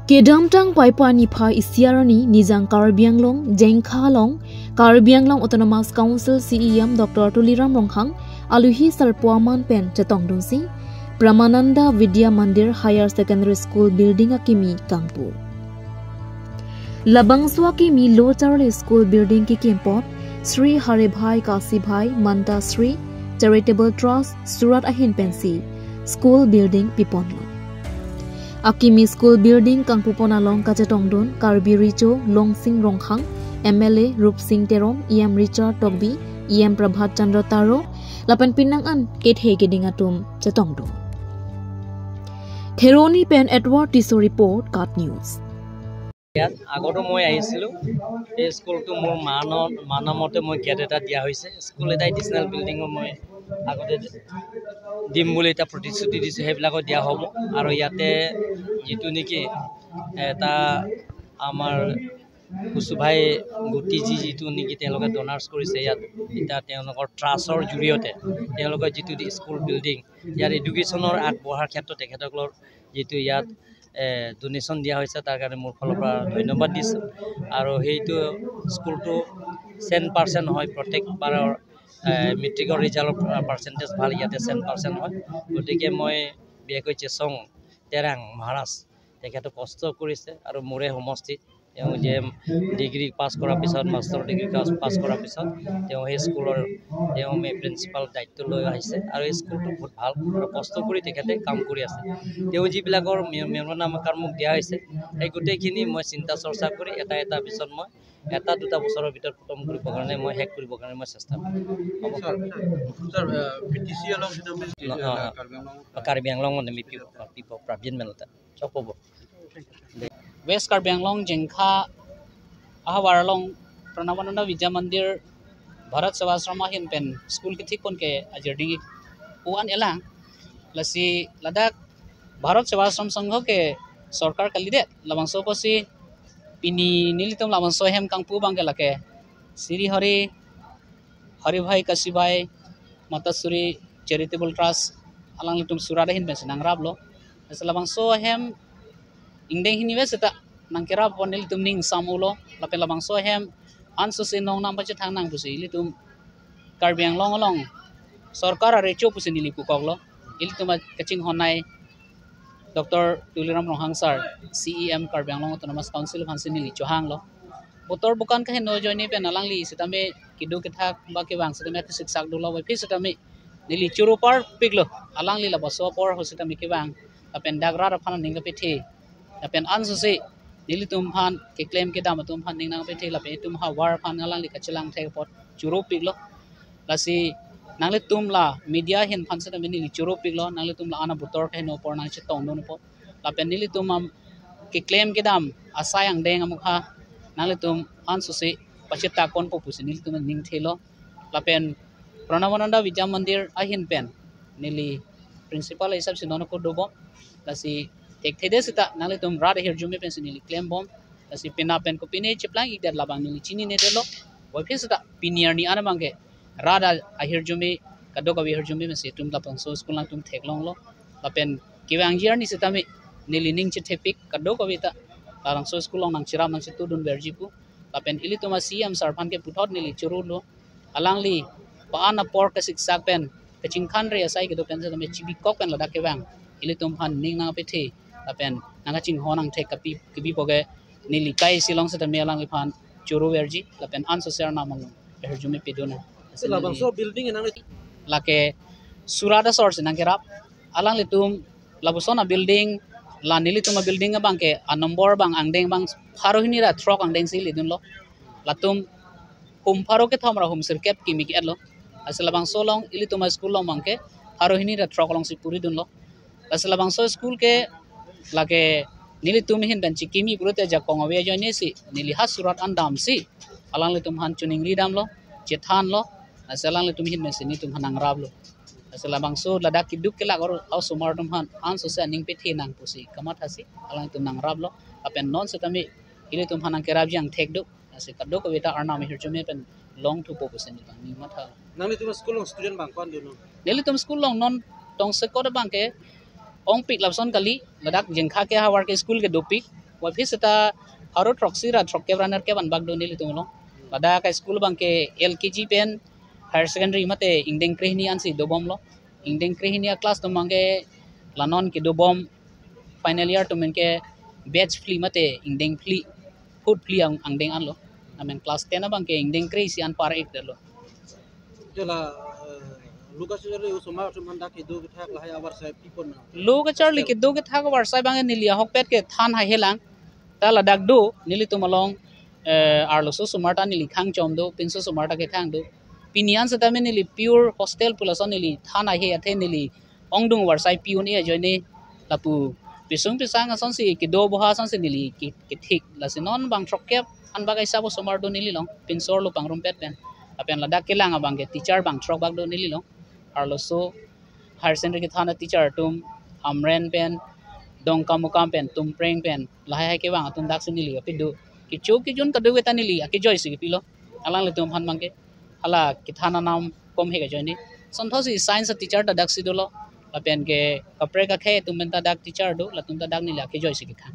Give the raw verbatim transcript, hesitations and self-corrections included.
Kedamtang Paipai niphai isi arni Nijang Karbi Anglong, Jengkha along, Karbi Anglong Autonomous Council C E M Doctor Tuliram Ronghang, aluhi sarpo aman pen chetongdunsi, Pramananda Vidya Mandir Higher Secondary School Building akimi kangpu. Labangso akimi lo charli school building kekim apot, Sri Haribhai Kasibhai Manta Sri Charitable Trust Surat ahin pensi school building piponlo. Akimi school building kangpupon along kachetongdun Karbi Recho Longsing Ronghang, M L A Rupsing Teron, E M Richard Tokbi, E M Prabhat Chandra Taro, lapen penang an kethe keding atum chetongdun. Theroni pen Edward Tisso report, KAT News. ইয়াত আগতো মই আহিছিলোঁ। এই স্কুলটো মোৰ মানৰ মানৰ মতে মই গেট এটা দিয়া হৈছে। স্কুল এটা এডিচনেল বিল্ডিঙো মই আগতে দিম বুলি এটা প্ৰতিশ্ৰুতি দিছোঁ, সেইবিলাকো দিয়া হ'ব। আৰু ইয়াতে যিটো নেকি এটা আমাৰ কুচুভাই গুটি যি যিটো নেকি তেওঁলোকে ডনাৰ্ছ কৰিছে, ইয়াত এতিয়া তেওঁলোকৰ ট্ৰাষ্টৰ জৰিয়তে তেওঁলোকে যিটো দি- স্কুল বিল্ডিং, ইয়াৰ এডুকেশ্যনৰ আগবঢ়াৰ ক্ষেত্ৰত তেখেতসকলৰ যিটো ইয়াত ডনেশ্যন দিয়া হৈছে, তাৰ কাৰণে মোৰ ফালৰ পৰা ধন্যবাদ দিছোঁ। আৰু সেইটো স্কুলটো চেণ্ট পাৰ্চেণ্ট হয়, প্ৰত্যেকবাৰৰ মেট্ৰিকৰ ৰিজাল্টৰ পাৰ্চেণ্টেজ ভাল, ইয়াতে চেণ্ট পাৰ্চেণ্ট হয়। গতিকে মই বিশেষকৈ চেচং তেৰাং মহাৰাজ, তেখেতে কষ্ট কৰিছে আৰু মোৰে সমষ্টিত তেওঁ যে ডিগ্ৰী পাছ কৰাৰ পিছত, মাষ্টাৰ ডিগ্ৰী পাছ পাছ কৰাৰ পিছত তেওঁ সেই স্কুলৰ তেওঁ মে প্ৰিন্সিপাল দায়িত্ব লৈ আহিছে আৰু এই স্কুলটো বহুত ভাল আৰু কষ্ট কৰি তেখেতে কাম কৰি আছে। তেওঁ যিবিলাকৰ মে- মেমৰেণ্ডাম কাৰ্ড মোক দিয়া হৈছে, সেই গোটেইখিনি মই চিন্তা চৰ্চা কৰি এটা এটা পিছত মই এটা দুটা বছৰৰ ভিতৰত খতম কৰিবৰ কাৰণে মই শেষ কৰিবৰ কাৰণে মই চেষ্টা কৰিম। হ'ব? Sir, sir, uh, P T C along sitame No, no, no. Karbi Anglong. Karbi Anglong মানে বি পি পি প্ৰবীণ মেনতা চব হ'ব। West Karbi Anglong Jengkha ahavar along Pranabananda Vidya Mandir Bharat Sevashram ahin pen school kethik pon ke ajirding ik puan elang. Lasi ladak Bharat Sevashram Sangha ke sorkar kalidet, labangso apotsi pini nelitum labangso ahem kangpu abang ke lake Sri Hari Haribhai Kasibhai Mata Sri Charitable Trust alanglitum surat ahin pensi nangraplo. Lasi labangso ahem ingdeng hini ves seta nangkerap pon nelitum ning sam ulo, lapen labangso ahem ansosi nongnam pachethang nang pusi ilitum Karbi Anglong along sorkar arecho pusi neli pukoklo. Ilitum kachinghon nei Doctor Tuliram Ronghang sir, C E M Karbi Anglong Autonomous Council aphansi neli chohanglo. Botor bukan kaheno ajoine pen alangli sitame keduk kethak ba kevang sitame kesiksak dolo, waipi sitame neli choro parpiklo. Alangli labangso apor ho sitame kevang, lapen dak rat aphan aning kapethe, lapen ansosi nelitum aphan keklem kedam atum aphan ning nangpethe, lapen itum ahavar aphan alangli kachelang thek apot choro piklo. Lasi nanglitum la media ahin aphan sitame neli choro piklo, nanglitum la-an abotor kaheno apor nangchetongdun apot, lapen nelitum am keklem kedam asai angdeng amukha nanglitum ansosi pachetak ponpo pusi nelitum ning thelo. Lapen Pranabananda Vidya Mandir ahin pen neli principal hisap si non ako dobom. Lasi thekthedet seta nanglitum rat ahirjume pensi neli klembom. Lasi pina pen kopine cheplang ikdet labang neli chininedetlo. Waipi seta pini arni an abang ke rat ahirjume, kadokave ahirjume pensi itum labangso school nangtum theklonglo. Lapen kevangji arni sitame neli ning chethepik kadokave ta labangso school along nangcherap nangchetudun verji pu. Lapen ilitum a-C E M sir aphan ke puthot neli chorolo. Alangli pa-an apor kesiksak pen kachingkhan re asai kedo pen sitame chibikok pen ladak kevang, ilitum aphan ning nangpethe lapen nangkachinghon nangthek kapi kebipo ke neli kai silong sitame alangliphan choro verji lapen ansosi arnam along ahirjume pedun. Labangso building nang Lake surat asor si nangkerap. Alanglitum lapuson abuilding, la nelitum abuilding abang ke anumber abang angdeng abang pharo hini ra throk angdengsi ledunlo. Latum hum pharo kethom ra hum sirkep kimi ke-etlo. Lasi labangso along ilitum aschool along abang ke pharo hini ra throk alongsi puridunlo. Lasi labangso school ke lake nelitum ahin pen chikimi pulote ajakong ave ajoinesi neli ha surat an damsi alanglitum aphan choningri damlo, chethanlo. Lasi alanglitum ahin pensi nelitum aphan nangraplo. Lasi labangso ladak keduk kelak aru osomar atum aphan ansosi aning pethe nang pusi kamathasi alangtum nangraplo. Lapen non sitame ilitum aphan nangkerapji angthek do. Lasi kadokave ta arnam ahirjume pen longthupo pusi nelitum ning matha. Nanglitum school along student bang ko-an dun? Nelitum school along non tongsekot abang ke ongpik lapuson kali, ladak Jengkha ke ahavar ke school ke dopik. Aphi seta pharo throksi ra throkkep ra nerkep anbak do nelitum along. Ladak a-school abang ke L K G pen higher secondary mate ingdeng krehini ansi dobomlo. Ingdeng krehini a-class atum abang ke la non kedobom, final year atum abang ke batch phli mate ingdeng phli, phut phli ang, angdeng anlo. Amen class ten abang ke ingdeng kre isi anpar ik detlo. Jala, eh, lo kacharli osomar atum aphan dak kedo kethak lahai avarsai pipon na. Lo kacharli kedo kethak avarsai abang neli ahokpet kethan haihe lang. Ta ladak do, nelitum along, eh, arloso osomar ta neli khang chom do, pinso osomar ta kethang do. Pini an setame neli pure hostel pu lason neli than haihe athe neli ongdung avarsai pi un-e ajoine lapu pisung pisang asonsi kedo boha asonsi neli ke-, kethik. Lasi non bang throkkep anbak a-hisap osomar do neli along, pinso arlo pangrumpet pen. Lapen ladak kelang abang ke teacher bang throkkep bak do neli along. Arloso higher secondary kethan a-teacher atum Hamren pen, Dongkamukam pen, Tumpreng pen, lahai hai kevang atum daksi neli kapi do. Kecho kejun kadokave ta neli akejoi si kepilo. Alanglitum aphan abang ke hala kethan anam komhe ajoine. Asonthotsi science a-teacher ta daksi dolo. Lapen ke kaprek akhei atum pen ta dak teacher do, latum ta dak neli akejoi si kethan.